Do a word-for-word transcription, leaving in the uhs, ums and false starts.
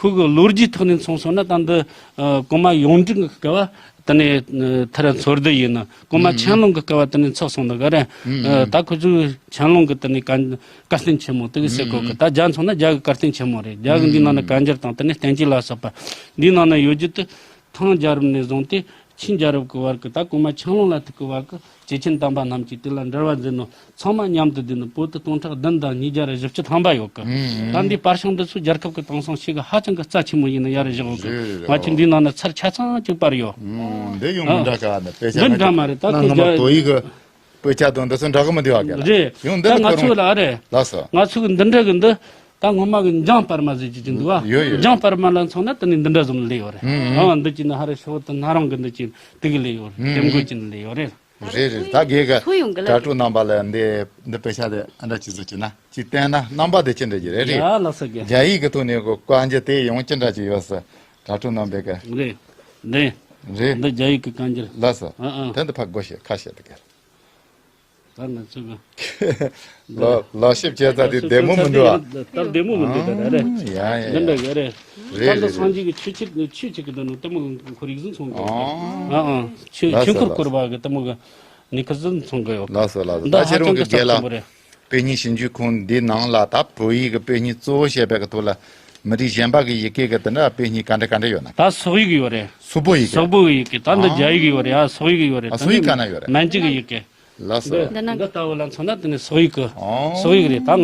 བོད་ཀྱི་ལོ་རྒྱུས་ཐོག་ནས་མཚོན་སོང་ན། ད་འདི་ཨ་གོང་མ་ཡོངས་འབྲེལ་གྱི་སྐབས་བ་དེ་ནས་ཨ་མཐར་འཚོ་བསྡུ་ཡིན་ན། གོང་མ་ཆན་ལུང་གི་སྐབས་བ་དེ་ནས་ཚོགས་སོང་ནི་ག་རེ། ཨ་ད་ཁོ་ཚོས་ཆན་ལུང་གི་དེ་ནས་བཀའ་བཀའ་བསྟན་ཆེན་མོ་དེ་གི་ཟེར་གོ་གི། ད་རྒྱ་མཚོན་ན་རྒྱ་གི་བཀའ་བསྟན་ཆེན་མོ་རེད། རྒྱ་གི་འདི་ནང་ན་བཀའ་འགྱུར་དང་དེ་ནས་བསྟན་བཅོས་ལ་སོགས་པ་འདི་ནང་ན་ཡོད་རྒྱུ་དེ། ཐང་རྒྱལ་རབས་ནས་བཟུང་སྟེ་ཆིང་རྒྱལ་རབས་ཀྱི་བར་གྱི། ད་གོང་མ་ཆན་ལུང་ལ་ཐུག་གི་བར་གྱི་ཅེ་ཆེན་དམ་པ་རྣམས་ཀྱིས་དེ་ལ་འགྲེལ་བ་མཛད་ནོ་ཚང་མ་མཉམ་དུ་བསྡུས་ནས་པོ་ཏི་སྟོང་ཕྲག་བདུན་དང་ཉིས་བརྒྱ་ར་བཞི་བཅུ་ཐམ་པ་ཡོད་གི། ད་འདིའི་པར་བྱང་འདི་ཚོ་རྒྱལ་ཁབ་ཀྱི་དེང་སང་ཤེས་གི་ཧ་ཅང་གི་རྩ་ཆེན་མོ་ཡིན་ན་ཡ་ར་བཞག་ཡོད་གི། རེད་རེད། ང་ཆོས་འདིའི་ནང་ན་ཚར་ཆ་ཚང་གཅིག་པར་ཡོད། ཨོ་འདི་ཡང་མི་འདྲ་ག་ནི་དཔེ་ཆ། འདི་འདྲ་མ་རེད། ད་ཁོ་རྒྱ་དོ་ཡིག་གི་དཔེ་ཆ་དང་འདི་ཚོ་འདྲ་གི་མི་འདུག་བ་ག་ལ། རེད། ཡང་འདི་ད་ནི་ང་ཁོ་ཚོ་ལ་ཨ་རེད། ལགས་སོ། ང་ཚོ་གི་འདི་འདྲ་གི་འདི། ད་སྔོན་མ་གི་འཇང་པར་མ་ཟེར་གྱི་ཅིག་འདུག་བ། ཡོད་ཡོད། འཇང་པར་མ་ལ་མཚོན་ན་དེ་ནི་འདི་འདྲ་ཟིག་ལས་ཡོད་རེད། ཨང་། འདི་ཅིག་ནི་ཧ་རེ་ཤོག་དེ་ན་རང་གི་འདི་ཅིག་དེ་གི་ལས་ཡོད་རེད། ལྟད་མོ་ཅིག་ལས་ཡོད་རེད། རེད་རེད། ད་རྒན་ག་ཐུག་ཡོང་གི་ལ། དྲ་གྲོགས་རྣམ་པ་ལ་འདི་འདི་དཔེ་ཆ་དེ་ཨ་འདྲ་ཅིག་བཟོ་བྱས་ན་ཅིག་བསྟན་ན་རྣམ་པ་དེ་ཅི་འདྲ་ཅིག་རེད། རེད། ཡ་ལགས་སོ་རྒན། རྒྱ་ཡིག་གི་ཐོག་ནས་གོ་བཀའ་འགྱུར་དེ་ཡང་ཅི་འདྲ་ཅིག་ཡོད་ས་དྲ་གྲོགས་རྣམ་པས་ག་རེད། འདི་རེད། འདི་རྒྱ་ཡིག་གི་བཀའ་འགྱུར། ལགས་སོ། ཨ་ཨ། དེ་འདི་ཕར་སྒོ་ཕྱེ་ཁ་ཕྱེ་དེ་ག་ད་ང་ཚོ་གི་ལ་ལ་ཞིབ་བྱེད་ས་དེ་བདེ་མོ་མི་འདུག་ཨ། ད་བདེ་མོ་མི་འདུག་ད་རེད། ཡ་ཡ་འདི་འདྲ་གི་རེད། རེད་ད་ལྟ་རེད་སངས་རྒྱས་ཀྱི་ཆོས་ཆོས་ཆོས་ཅིག་གི་འདི་ནང་ལྟད་མོ་གི་ཁོར་ཡུག་ཟིག་མཚོན་གི། ཨ་ཨ། ཆོས་ཆོས་འཁོར་བསྐོར་བ་གི་ལྟད་མོ་གི་ནི་ཁི་ཟིག་མཚོན་གི་ཡོད། ལགས་སོ་ལགས་སོ། འདི་ད་ཧ་ཅང་གི་རྩ་ཆེན་པོ་རེད། དཔེ་རྙིང་ཞིབ་འཇུག་ཁང་འདིའི་ནང་ལ་ད་བོད་ཡིག་གི་དཔེ་རྙིང་གཙོ་བོ་བཤད་པའི་གི་ཐོག་ལ་མི་རིགས་གཞན་པ་གི་ཡི་གེ་གི་དེ་འདྲ་དཔེ་རྙིང་ག་འདྲ་ག་འདྲ་ཡོད་ན། ད་སོག་ཡིག་ཡོད་རེད། སོག་པོ་ཡི་གེ། སོག་པོ་གི་ཡི་གེ། ད་འདི་ཨ། རྒྱ་ཡིག་ཡོད་རེད། ཨ་སོག་ཡིག་ཡོད་རེད། ཨ་ད་སོག་ཡིག་འདི་ག་ན་ཡོད་རེད། མན་ཇུ་གི་ཡི་གེ། ལགས་སོ། འདི་ན་འདི་ལྟ་བུ་ལ་མཚོན་ན་དེ་ནི་སོག་ཡིག་གི་ཨོ། སོག་ཡིག་རེད། ད་